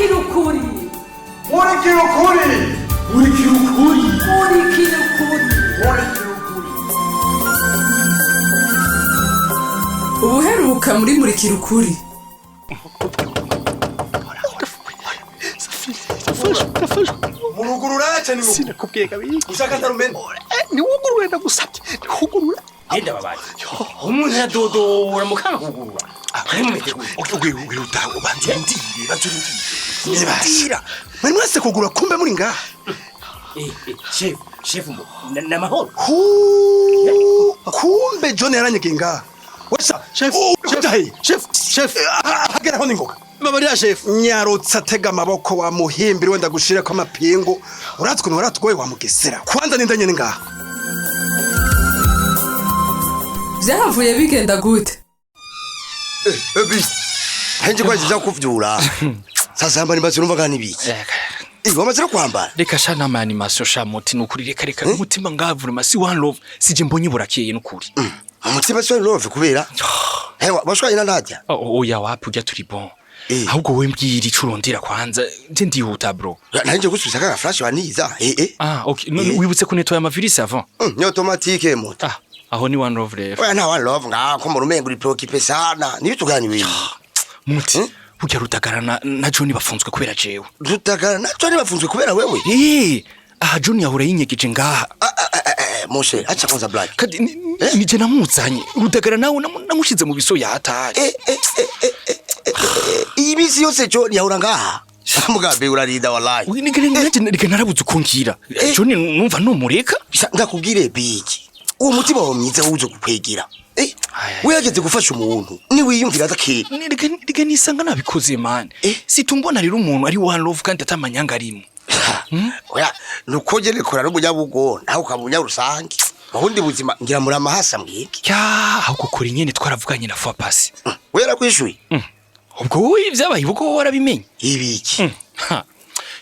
Murikira ukuri. Murikira ukuri. Murikira ukuri. Murikira ukuri. Murikira ukuri. Ubuheruka muri Murikira ukuri. Murugurura cyane. Sinakubwiye kabiri. Ushaka ntarumena. Niwugurure, ndagusabye, niwugurure. Genda babaye. Umuntu aradodora mukanga kugurura. Wihuta, ubanza urindire, banza urindire. Nibashira mwari mwese kugura, kumbe muri ngaha. Chef, chef mo. Na mahoro. Hu, kumbe John yaranyegeye ngaha. Wesa Chef, chef, chef, chef, hageraho ningoga. Babarira, chef. Nyarutse atega amaboko wa muhimbiri, wenda gushireko amapingu. Uratse ukuntu waratwoye wa mugesera. Kwanza ninda nyene ngaha. Vyahavuye bigenda gute? Ebi henje kwaje kuvyura sasa hamba nimbazi urumva ngani biki? Eh, wamaze no kwambara? Reka sha, nama animation sha muti, nukuri reka reka, umutima ngavuruma si one love sije mbonye burakeye nukuri. Umutima si love kubera hewa bashwanye na Nadia? Oh, oya, wapi, ujya turi bon. Eh. Ahubwo wowe mbwira ico urondera kwanza, nje ndihuta, bro. Nanje gusubiza ka flash waniza eh. Ah, okay. No, Eh. wibutse ko nettoyer amavirisi avant. Ni automatique moto. Ah, aho ni one love rero. Oya, nta one love nga ko mu rumengo uri préoccupé sana nibitugani wewe. Muti, burya Rudagara na John bafunzwe kubera jewe. Rutagara na John bafunzwe kubera wewe? Eh, aha John yahora yinyegeje ngaha. Ah, ah, ah, eh, mon cher, acha kwanza blague. Kandi nije namuzanye. Rudagara nawe namushize mu biso yahatari. Eh eh eh eh eh, eh, eh, iyi minsi yose John yahora ngaha? Mugambi urarinda wallahi. Nige narabuze uko ngira. Eh. John numva numureka. Sha, ndakubwire biki, uwo mutima wawe mwiza wuzo kukwegera Ay, ay. weyageze gufasha umuntu niwiyumvira adakera. Reka nisanga nabikoze, man. Eh. Situmbona rero umuntu ari one love kandi atamanyanga arimo. Oya, nuko njye nikora n'umunyabugo nawe ukaba umunyarusange, mu bundi buzima ngira muri amahasa mwebwe. Ya, ahubwo kora nyene twaravuganye na fois passée. We yarakwishuye? Ubwo wowe ibyabaye ubwo wowe warabimenye. Ibiki? Ha.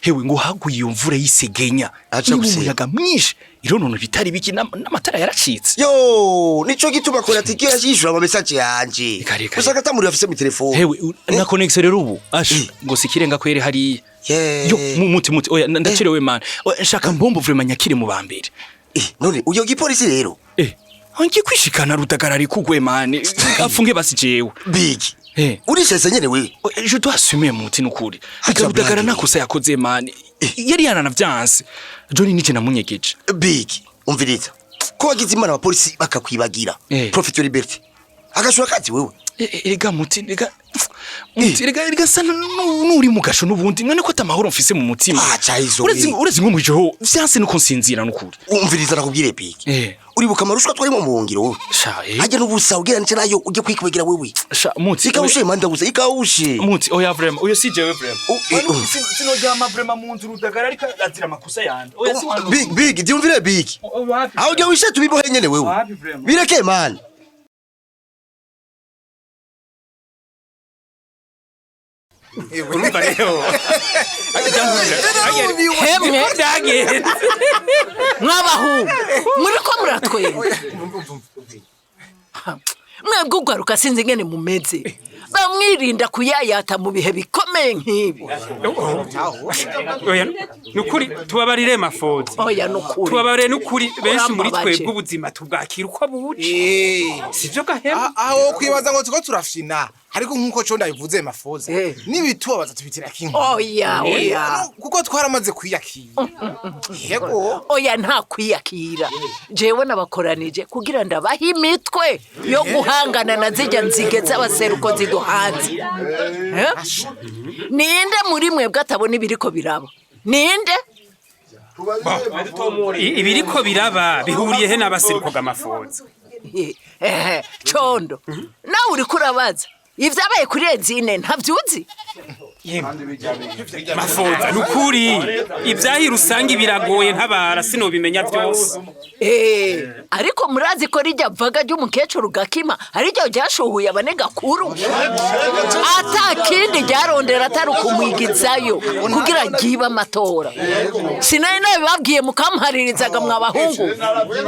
Hewe, ngo haguye iyo mvura y'isegenya. Aca Niba gusenga. umuyaga mwinshi ironona ibitari biki n'amatara yaracitse. Yo, nico gituma kora tike yishyura ama message yanje. Reka, reka, Usanga atamuriro afise mu telefone. Hewe, na connexion rero ubu ash Eh. ngo sikirenga kwere hariya. Yeah. Yo, muti muti, oya, ndacerewe man. Oya, nshaka mbombo vraiment nyakire mu bambere. Eh, none uyo gipolisi rero? Eh, ngiye kwishikana Rudagara ari kugwe man, afunge basi jewe. Biki? Eh. Urishese nyene wewe. Oya, je dois assumer, muti, nukuri. Acha Reka Rudagara blague. nakosa yakoze, man, yari yananavyanse. John nije namunyegeje. Biki, umviriza, ko wagize imana abapolisi bakakwibagira. Eh. Profite liberté agashura kazi wewe. Erega muti, rega muti, rega rega sa nuri mu gasho n'ubundi none ko atamahoro mfise mu mutima. Ah, ca izo Uretse we. uretse nko mwijo vyanse nuko nsinzira nukuri. Umviriza nakubwire, biki. Eh. Uribuka amarushwa twarimo mu buhungiro wowe? Sha, eh. Hajya n'ubusa ugira nce nayo ujye kwikwegera wewe. Sha muti. Ikawushe manda gusa ikawushe. Muti, oya, vraiment oya, si jewe vraiment. Oh, eh, oh. Sinoryama vraiment mu nzu Rudagara ariko azira amakosa yanje. Oya, si wanu. Big big, byumvire big. Aho ujya wishe tubibohe nyene wewe. Wapi vraiment? Bireke man. Urumva rero. Hemwe. Byagenze. Mw'abahungu muri ko muratwenga, mwebwe ugaruka sinzi ingene mumeze, bamwirinda kuyayata mu bihe bikomeye nk'ibi. Oya, nukuri tubabarire mafozi. Oya, nukuri. Tubabarire nukuri, benshi muri Urambabaje. twebwe ubuzima tubwakira uko buje. Sivyo gahema? Aho kwibaza ngo turiko turafyina, ariko nkuko co ndabivuze mafoza, Eh. nibitubabaza tubitira kinka. Oya, oya. Kuko twaramaze kwiyakira, yego. Oya, nta kwiyakira. Jewe nabakoranije kugira ndabahe imitwe yo guhangana na zirya nzige z'abaseruko ziduhanze. Eh? Ninde muri mwebwe atabona ibiriko biraba? Ninde? Ibiriko biraba bihuriye he n'abaseruko gamafoza? Ehe, condo, nawe uriko urabaza ivyabaye kuri Ezine, ntavyuzi? Mafoza, nukuri ibyahi rusange biragoye, ntabara sinobimenya byose. Eh, ariko Ariko murazi ko rijya vaga ry'umukecuru Gakima ariryo ryashuhuye abanegakuru, ata kindi ryarondera atari ukumwigizayo kugira ryibe amatora. Sinari nabibabwiye mukamparirizaga mwabahungu?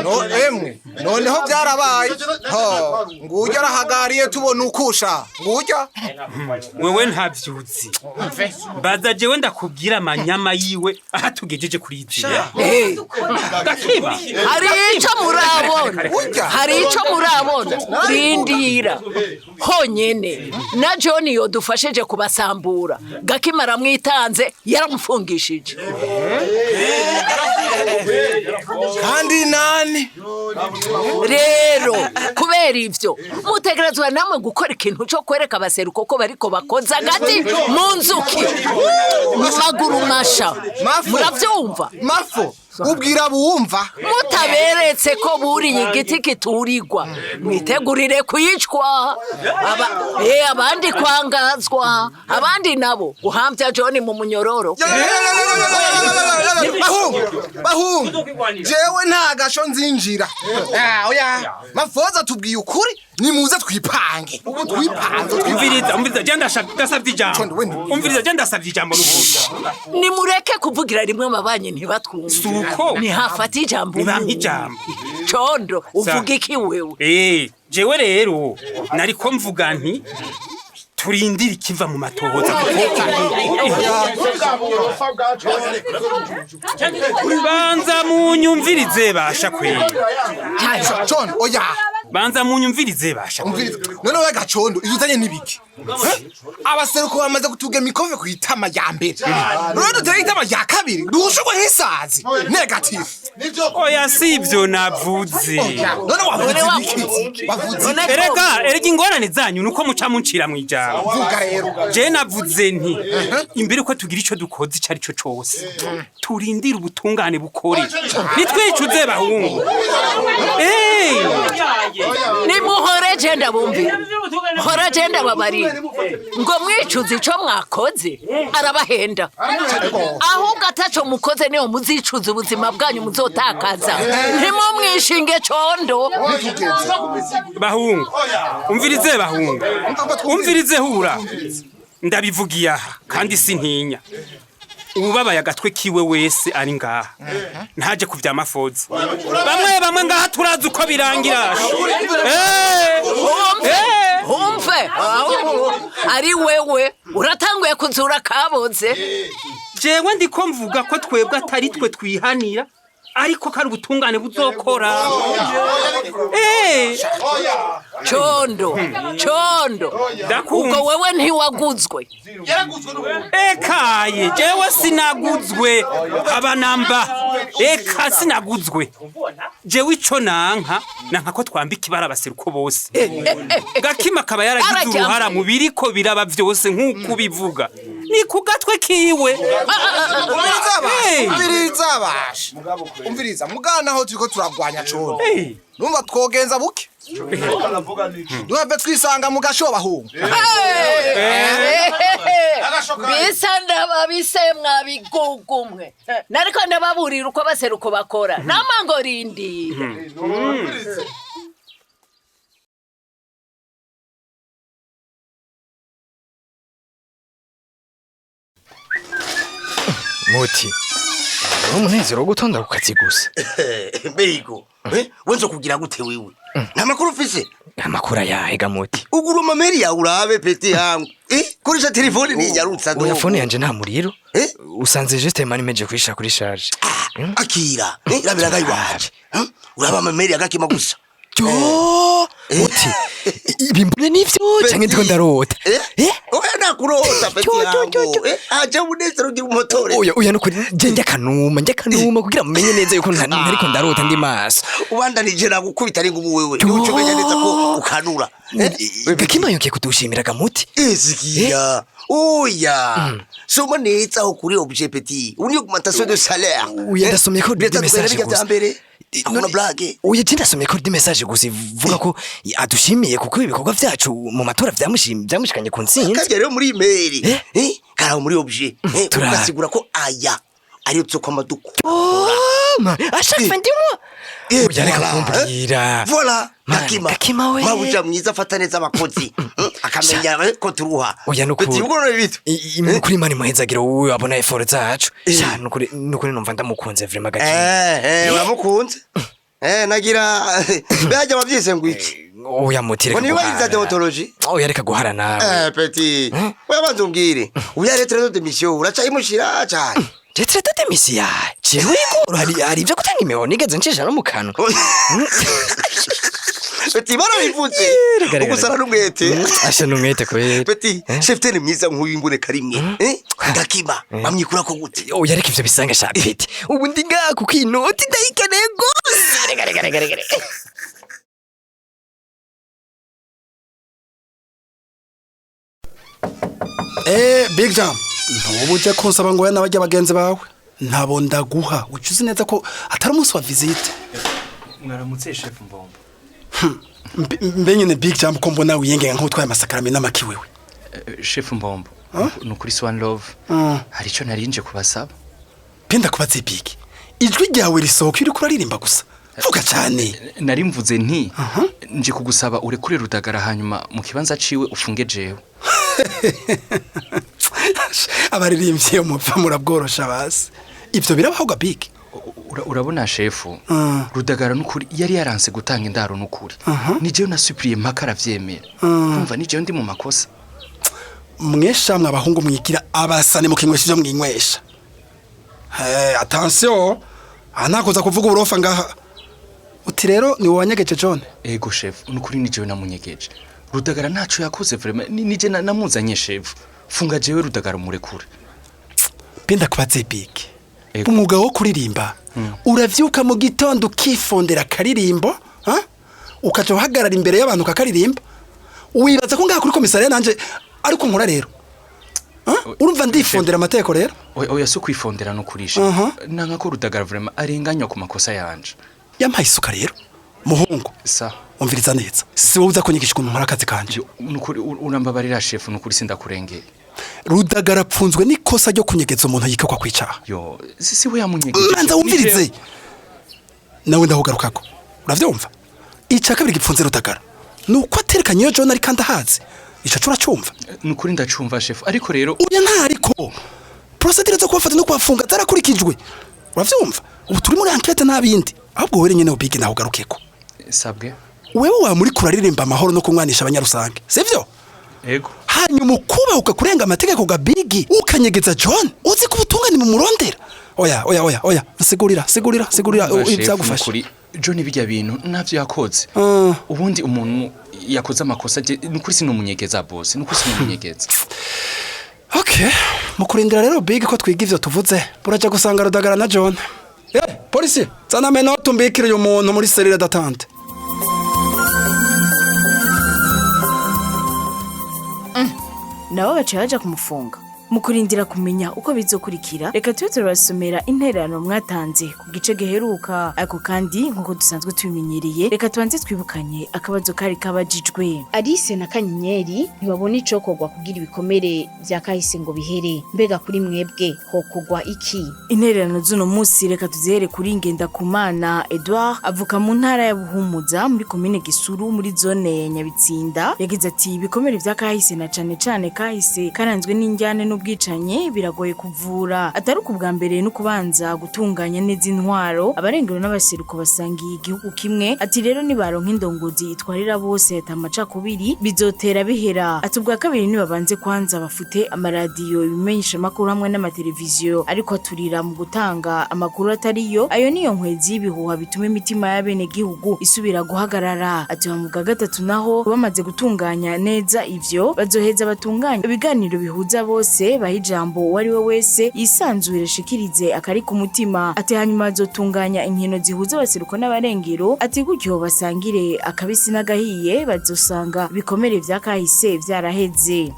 No emwe, noneho byarabaye. Ho, ngujya arahagariye, tubona ukusha ngujya. Wewe ntavyuzi, mbaza jewe ndakubwira amanyama yiwe aha tugejeje kuri izi. Eh, Gakima. Hari ico murabona? Urya. Hari ico murabona? Rindira honyene, na John yodufashije kubasambura. Gakima aramwitanze, yaramufungishije. Kandi nani? Rero kubera ivyo, mutegerezwa namwe gukora ikintu co kwereka abaseruko ko bariko bakoza agati mu nzuki mu maguru masha. Mafu. Muravyumva? Mafu, ubwira buwumva. Mutaberetse ko buriye igiti kiturirwa, mwitegurire kwicwa. Abandi kwangazwa, abandi nabo guhambya John mu munyororo. Bahungu, bahungu, jewe nta gasho nzinjira. Ah, oya mafoza, tubwiye ukuri, nimuze twipange, ubu twipanze, twipange. Umviriza, umviriza, je ndasavye ijambo. Condo, we Umviriza, je ndasavye ijambo n'ubundi. Nimureke kuvugira rimwe, amabanyi ntibatwumve. Suko. Nihafata ijambo. Nibampa ijambo. Condo, uvuga iki wewe? Jewe rero nariko mvuga nti turindire ikiva mu matohoza, kuko banza munyumvirize basha kwera. Condo, oya. Banza munyumvirize basha kwera. Umviriza none we gacondo, iyo uzanye n'ibiki? Abaseruko bamaze kutugema ikove ku itama ya mbere, rero dutere itama rya kabiri ruhushurwe nk'isazi negative. Oya, si ivyo navuze. None wavuze None ibiki? Wavuze iki? Erega, erega, ingorane zanyu nuko muca muncira mw'ijambo. Vuga rero. Je navuze nti imbere ko tugira ico dukoze ico ari cyo cose, turindire ubutungane bukore, nitwicuze bahungu. Nimuhore, je ndabumvira, hora je ndababarira ngo mwicuze ico mwakoze arabahenda. Ahubwo ataco mukoze niyo muzicuza ubuzima bwanyu muzotakaza. Ntimumwishinge Condo. Bahungu, umvirize, bahungu, umvirize, hura ndabivugiye aha kandi sintinya. Ubabaye agatwe kiwe wese ari ngaha ntaje ku vyamafozi. Bamwe bamwe ngaha turazi uko birangira. Umve, umve, aho ari wewe uratanguye kuzura kaboze. Jewe ndiko mvuga ko twebwe atari twe twihanira, ariko ko ari ubutungane buzokora. Condo, Condo, Ndakumva. ubwo wewe ntiwaguzwe? Ekaye, jewe sinaguzwe abanamba, eka sinaguzwe. Jewe ico nanka, nanka ko twambika ibara abaseruko bose. Gakima akaba yaragize Araryamye. uruhara mu biriko biraba vyose nk'uko ubivuga, ni ku gatwe kiwe. Umviriza basha. Hey. Umviriza basha, umviriza mugana, aho turiko turagwanya Condo. Numva twogenza buke, duhave twisanga mu gasho, bahungu. Bisa ndababise mwabigugumwe, nariko ndababurira uko abaseruko bakora nama ngo rindira. Muti ni umunezero wo gutonda ku kazi gusa. Mbego wenzo kugira gute wewe? Nta makuru ufise? Amakuru ayahe ga muti? Ugura amameri yawe urabe, petit yangu. Koresha telefone ninyarutsa. Oya, phone yanje nta muriro. Eh? Usanze juste mani meje kuyishira kuri charge. Akira, rabira ngayi wanje. Uraba amameri agakima gusa. Yo, muti, ibi mbona nivyo canke ndiko ndarota? Eh? Oya, nakurota, petit Yo, yo, yo, yangu. Aje umunezero ugira umotore. Oya, oya, nukuri je njya kanuma, njya kanuma kugira mumenye neza yuko ntariko ndarota, ndi maso. Ubandanije nagukubita ari ngumu wewe. Nico umenya neza ko ukanura. Gakima yongeye kudushimira ga muti. Ezikia. Oya. Soma neza aho kuri objet, petit. Uni augmentation de salaire. Oya, ndasomye ko Leta des messages twera gusa. bya mbere. Akuna blague. Oya, je ndasomye ko des message gusa ivuga ko adushimiye kuko ibikorwa vyacu mu matora vyamushimye, vyamushikanye ku ntsinzi. Kajya rero muri email. Eh? Karaho muri objet. Turabe. Ugasigura ko aya Ariyo tuzokwama dukora. Oh, à chaque fin du mois. Eh, Oya, reka voilà, kumbwira. eh. Voilà, Man, Gakima. Gakima we. Mabuja mwiza afata neza abakozi. Akamenya ko turuha. Oya nukuri. Petit, ubwo none bitu. Nukuri Imana imuhezagire wowe abona effort zacu. Sha nukuri nukuri numva ndamukunze vraiment Gakima. Eh, uramukunze? Nagira byaje wavyise ngo iki? Oya muti reka Ngo niba yize guhara. deontologie? Oya reka guhara nawe. Petit. Oya banza umbwire. Uya lettre de démission uracayimushira cyane. Lettre de démission. Jewe ko hari ibyo gutanga imihoho nigeze ncisha no mu kanwa. Petit barabivuze. Reka, reka, Ugusara reka. n'umwete. Asha n'umwete kweri. Petit, chef ni mwiza nk'uyu imboneka rimwe. Gakima bamwikura ko gute? Oya reka ivyo bisanga sha Peti. Ubu ndi ngaha kuko iyi noti ndayikeneye gose. Reka reka reka reka. Big Jam, ntubu uje kunsaba ngo wowe n'abajya bagenzi bawe ntabo ndaguha, uca uzi neza ko atari umunsi wa visite. Mwaramutse chef Mbombo. Mbe nyine Big Jam, ko mbona wiyengenga nk'utwaye amasakarame n'amaki wewe? Chef Mbombo, ni ukuri Swan Love, hari icyo narinje kubasaba. Penda kubaze Big, ijwi ryawe risohoka iyo uriko uraririmba gusa, vuga cyane. Nari mvuze nti nje kugusaba urekure Rudagara, hanyuma mu kibanza ciwe ufunge jewe. Abaririmbyi iyo mupfa murabworosha basi, ibyo birabaho ga Big? Urabona shefu, Rudagara nukuri yari yaranse gutanga indaro, nukuri ni jewe nasupiriye mpaka aravyemera. Umva, ni jewe ndi mu makosa. Mwesha mwe abahungu mwigira abasane mukinywesha ivyo mwinywesha. Hey, attention, aha ntakuza kuvuga uburofa ngaha. Uti rero ni wowe wanyegeje John? Ego shefu, nukuri ni jewe namunyegeje. Rudagara ntaco yakoze vraiment, ni je namuzanye shefu. Funga jewe, Rudagara umurekure. Pinda kubaze Big, Ego. umwuga wo kuririmba uravyuka mu gitondo ukifondera akaririmbo, ha? Ukaja uhagarara imbere y'abantu ukakaririmba, wibaza ko ngaha kuri komisariya nanje ariko nkora rero? Ha? Urumva ndifondera amategeko rero? Oya, si ukwifondera nukuri shefu. Nanka ko Rudagara vraiment arenganywa ku makosa yanje. Yampaye isuka rero muhungu. Sa. Umviriza neza, si wowe uza kunyigisha ukuntu nkora akazi kanje. Nukuri urambabarira shefu, nukuri sindakurengeye. Rudagara apfunzwe n'ikosa ryo kunyegeza umuntu yikekwa kwicaha. Yo, si we yamunyegeje. Banza wumvirize, nawe ndahugarukako, uravyumva? Ica kabiri gipfunze Rudagara ni uko aterekanye iyo John ari kandi ahazi. Ico co uracumva? Nukuri ndacumva shefu, ariko rero Oya, ntariko procédure zo kubafata no kubafunga zarakurikijwe, uravyumva? Ubu turi muri enquête, nta bindi. Ahubwo wewe nyene ubige, naho ugarukeko. Sabwe. Wewe wa muri kuraririmba amahoro no kunywanisha abanyarusange, sivyo? Ego. Hanyuma ukubahuka kurenga amategeko ga Bigi, ukanyegeza John uzi ko ubutungane mumurondera. Oya oya oya oya, sigurira sigurira sigurira. Umva, shefu, Ibyagufasha. nukuri John bijya bintu ntavyo yakoze. Ubundi umuntu yakoze amakosa nukuri sinumunyegeza boss, nukuri sinumunyegeza. Okay, mu kurindira rero Big ko twiga ivyo tuvuze, buraja gusanga Rudagara na John. Polisi, zana menottes umbikire uyu muntu muri cellule d'attente. Nabo baciye baja kumufunga. Mu kurindira kumenya uko bizokurikira, reka tube turabasomera intererano mwatanze ku gice giheruka. Ariko kandi nk'uko dusanzwe tubimenyereye, reka tubanze twibukanye akabazo kari kabajijwe. Alice na Kanyenyeri ntibabona icokorwa kugira ibikomere vya kahise ngo bihere. Mbega kuri mwebwe hokorwa iki? Intererano z'uno munsi reka tuzihere kuri Ngendakumana Edouard, avuka mu ntara ya Buhumuza, muri komine Gisuru, muri zone ya Nyabitsinda. Yagize ati: "Ibikomere vya kahise, na cane cane kahise karanzwe n'injyane n'ubwicanyi, biragoye kuvura. Atari ubwa mbere no kubanza gutunganya neza intwaro. Abarengero n'abaseruko basangiye igihugu kimwe." Ati rero nibaronka indongozi itwarira bose ata amacakubiri, bizotera bihera. Ati ubwa kabiri nibabanze kwanza bafute amaradiyo, ibimenyesha amakuru hamwe n'amateleviziyo ariko aturira mu gutanga amakuru atariyo. Ayo niyo nkwezi y'ibihuha bituma imitima y'abenegihugu isubira guhagarara. Ati mu bwa gatatu naho, bamaze gutunganya neza ivyo, bazoheza batunganya ibiganiro bihuza bose, baha ijambo uwo ari we wese yisanzure, ashikirize akari ku mutima. Ati hanyuma bazotunganya inkino zihuza abaseruko n'abarengero. Ati gutyo basangire akabisi n'agahiye, bazosanga ibikomere vya kahise vyaraheze.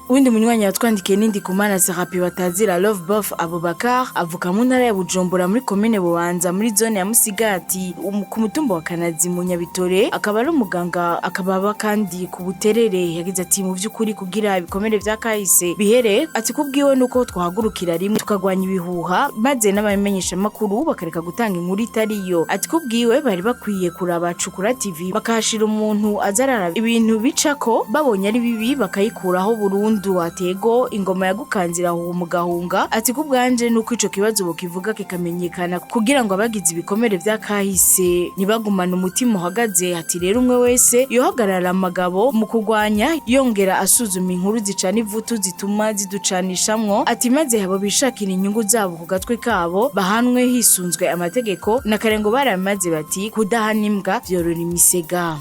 Uwundi munywanyi yatwandikiye n'indi kumana Serapi batazira Love Bof Abubakar, avuka mu ntara ya Bujumbura, muri komine Bubanza, muri zone ya Musigati, ku mutumba wa Kanazi mu Nyabitore, akaba ari umuganga, akaba aba kandi ku Buterere. Yagize ati: mu by'ukuri, kugira ibikomere vya kahise bihere, ati kubwiwe nuko twahagurukira rimwe tukagwanya ibihuha, maze n'abamenyesha makuru bakareka gutanga inkuru itariyo. Ati kubwiwe bari bakwiye kuraba Cukura TV, bakahashira umuntu azarara ibintu bicako, babonye ari bibi bakayikuraho burundu. Atego ingoma yagukanzira aho mugahunga. Ati kubwanje nuko ico kibazo bokivuga kikamenyekana, kugira ngo abagize ibikomere vya kahise ntibagumane umutima uhagaze. Ati rero umwe wese yohagarara amagabo mu kurwanya, yongera asuzuma inkuru zicana ivutu zituma ziducanishamwo. Ati maze abo bishakira inyungu zabo ku gatwe kabo bahanwe hisunzwe amategeko, na kare ngo baramaze bati kudahana imbwa vyorora imisega.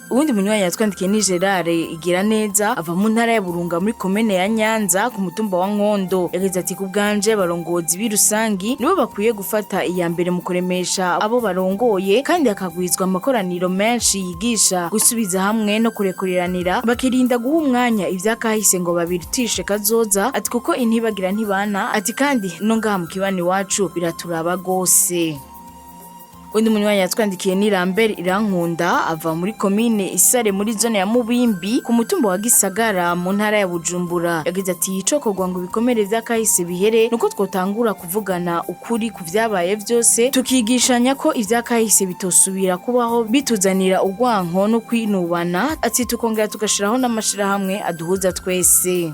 Uwundi munywanyi yatwandikiye ni Gerard Igira neza, ava mu ntara ya Burunga, muri komene ya Nyanza, ku mutumba wa Nkondo. Yagize ati: ku bwanje, abarongozi b'irusangi nibo bakwiye gufata iya mbere mu kuremesha abo barongoye, kandi hakagwizwa amakoraniro menshi yigisha gusubiza hamwe no kurekuriranira, bakirinda guha umwanya ivyakahise ngo babirutishe kazoza. Ati kuko intibagira ntibana. Ati kandi no ngaha mu kibani iwacu biraturaba gose. Undi munywanyi yatwandikiye ni Lambert Irankunda, ava muri komine Isare, muri zone ya Mubimbi, ku mutumba wa Gisagara, mu ntara ya Bujumbura. Yagize ati: icokorwa ngo ibikomere vy'akahise bihere nuko twotangura kuvugana ukuri ku vyabaye vyose, tukigishanya ko ivyakahise bitosubira kubaho bituzanira urwanko no kwinubana. Ati tukongera tugashiraho n'amashirahamwe aduhuza twese.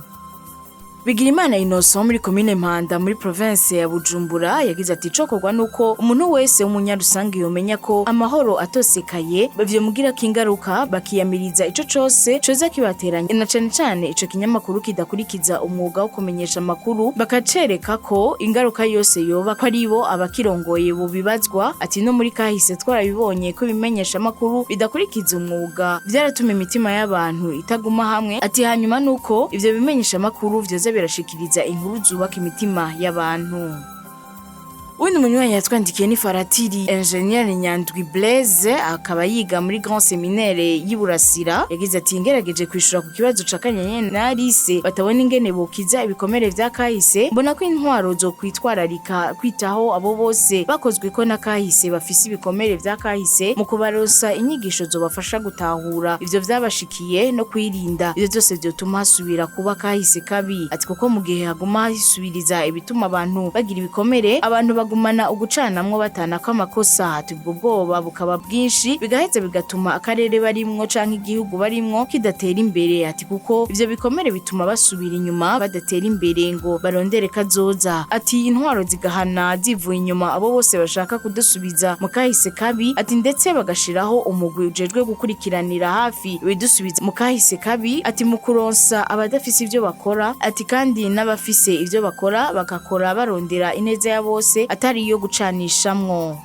Bigirimana Innocent wo muri komine Mpanda, muri province ya Bujumbura, yagize ati: icokorwa nuko umuntu wese w'umunyarusangi yomenya ko amahoro atosekaye bavyomugira ingaruka, bakiyamiriza ico cose coza kibateranya, na cane cane ico kinyamakuru kidakurikiza umwuga wo kumenyesha amakuru, bakacereka ko ingaruka yose yoba ko aribo abakirongoye bobibazwa. Ati no muri kahise twarabibonye ko ibimenyesha amakuru bidakurikiza umwuga vyaratuma imitima y'abantu itaguma hamwe. Ati hanyuma nuko ivyo bimenyesha amakuru vyoza birashikiriza inkuru zubaka imitima y'abantu. Uwundi munywanyi yatwandikiye ni Faratiri Ingénieur Nyandwi Blaise, akaba yiga muri Grand Séminaire y'Iburasira. Yagize ati: ngerageje kwishura ku kibazo ca Kanyenye na Alice batabona ingene bokiza ibikomere vya kahise, mbona ko intwaro zo kwitwararika kwitaho abo bose bakozwe ko na kahise bafise ibikomere vya kahise, mu kubaronsa inyigisho zobafasha gutahura ivyo vyabashikiye no kwirinda ivyo vyose vyotuma hasubira kuba kahise kabi. Ati kuko mu gihe haguma hisubiriza ibituma abantu bagira ibikomere, abantu bagumana ugucanamwo, batana kw'amakosa. Ati ubwo bwoba bukaba bwinshi, bigaheza bigatuma akarere barimwo canke igihugu barimwo kidatera imbere. Ati kuko ivyo bikomere bituma basubira inyuma, badatera imbere ngo barondere kazoza. Ati intwaro zigahana zivuye inyuma abo bose bashaka kudusubiza mu kahise kabi. Ati ndetse bagashiraho umugwi ujejwe gukurikiranira hafi ibidusubiza mu kahise kabi. Ati mu kuronsa abadafise ivyo bakora, ati kandi n'abafise ivyo bakora bagakora barondera ineza ya bose, atari iyo gucanishamwo.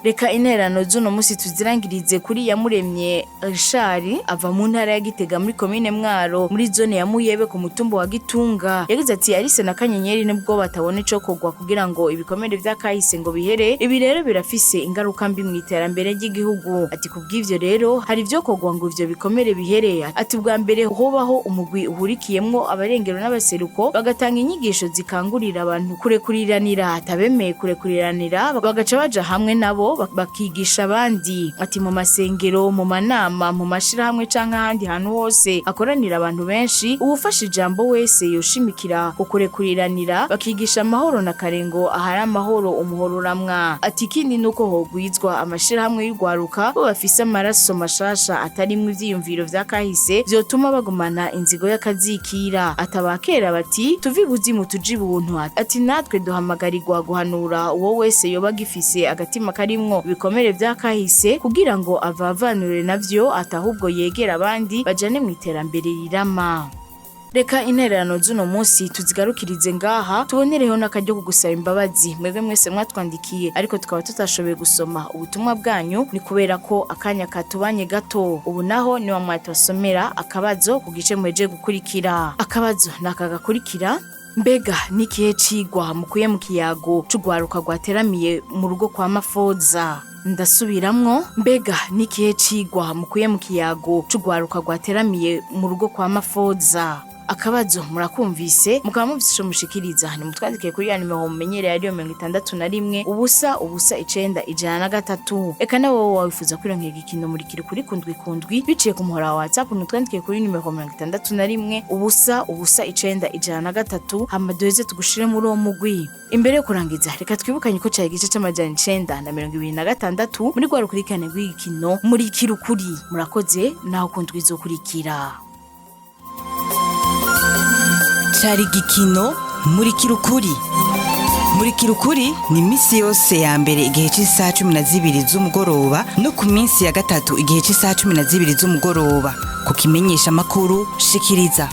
Reka intererano z'uno musi tuzirangirize kuri Yamuremye Richard, ava mu ntara ya Gitega, muri komine Mwaro, muri zone ya Muyebe, ku mutumba wa Gitunga. Yagize ati: Alice na Kanyenyeri nibwo batabona ico kogwa kugira ngo ibikomere vy'akahise ngo bihere. Ibi rero birafise ingaruka mbi mu iterambere ry'igihugu. Ati kubw'ivyo rero hari ivyo kogwa ngo ivyo bikomere bihere. Ati bwa mbere hobaho umugwi uhurikiyemwo abarengero n'abaseruko, bagatanga inyigisho zikangurira abantu kurekuriranira. Atabemeye kurekuriranira bagaca baja hamwe nabo bakigisha abandi. Ati mu masengero, mu manama, mu mashirahamwe canke ahandi hantu hose hakoranira abantu benshi, uwufashe ijambo wese yoshimikira ku kurekuriranira, bakigisha amahoro, na karengo ahari amahoro umuhoro uramwa. Ati ikindi nuko hogwizwa amashirahamwe y'urwaruka, bo bafise amaraso mashasha atarimwo ivyiyumviro vya kahise vyotuma bagumana inzigo y'akazikira. Atabakera bati tuve ibuzimu tuje ibuntu. Ati natwe duhamagarirwa guhanura uwo wese yoba agifise agatima karimwo ibikomere vya kahise, kugira ngo avavanure navyo, atahubwo yegera abandi bajane mu iterambere rirama. Reka intererano z'uno munsi tuzigarukirize ngaha, tubonereho n'akaryo ko gusaba imbabazi mwebwe mwese mwatwandikiye ariko tukaba tutashoboye gusoma ubutumwa bwanyu. Ni kubera ko akanya katubanye gato. Ubu naho ni wa mwatubasomera akabazo ku gice muhejeje gukurikira. Akabazo ni aka gakurikira: mbega n'ikihe cigwa mukuye mu kiyago c'urwaruka rwateramiye mu rugo kwa Mafoza? Ndasubiramwo: mbega n'ikihe cigwa mukuye mu kiyago c'urwaruka rwateramiye mu rugo kwa Mafoza? Akabazo murakumvise, mukaba mufise ico mushikiriza, nimutwandikiye kuri ya nimero mumenyereye, ariyo 61 0 0 9 103. Eka nawe wowe wifuza kwironkera igikino Murikira Ukuri kundwi kundwi biciye ku muhora wa WhatsApp, nutwandikiye kuri nimero 61 0 0 9 103, hama duheze tugushire muri uwo mugwi. Imbere yo kurangiza, reka twibukanye ko cari igice c'926 muri rwa rukurikirane rw'igikino Murikira Ukuri. Murakoze, naho kundwi izokurikira. Cari igikino Murikira Ukuri. Murikira Ukuri ni iminsi yose ya mbere igihe cy'isaha 12 z'umugoroba no ku minsi ya gatatu igihe cy'isaha 12 z'umugoroba ku kimenyesha amakuru Shikiriza.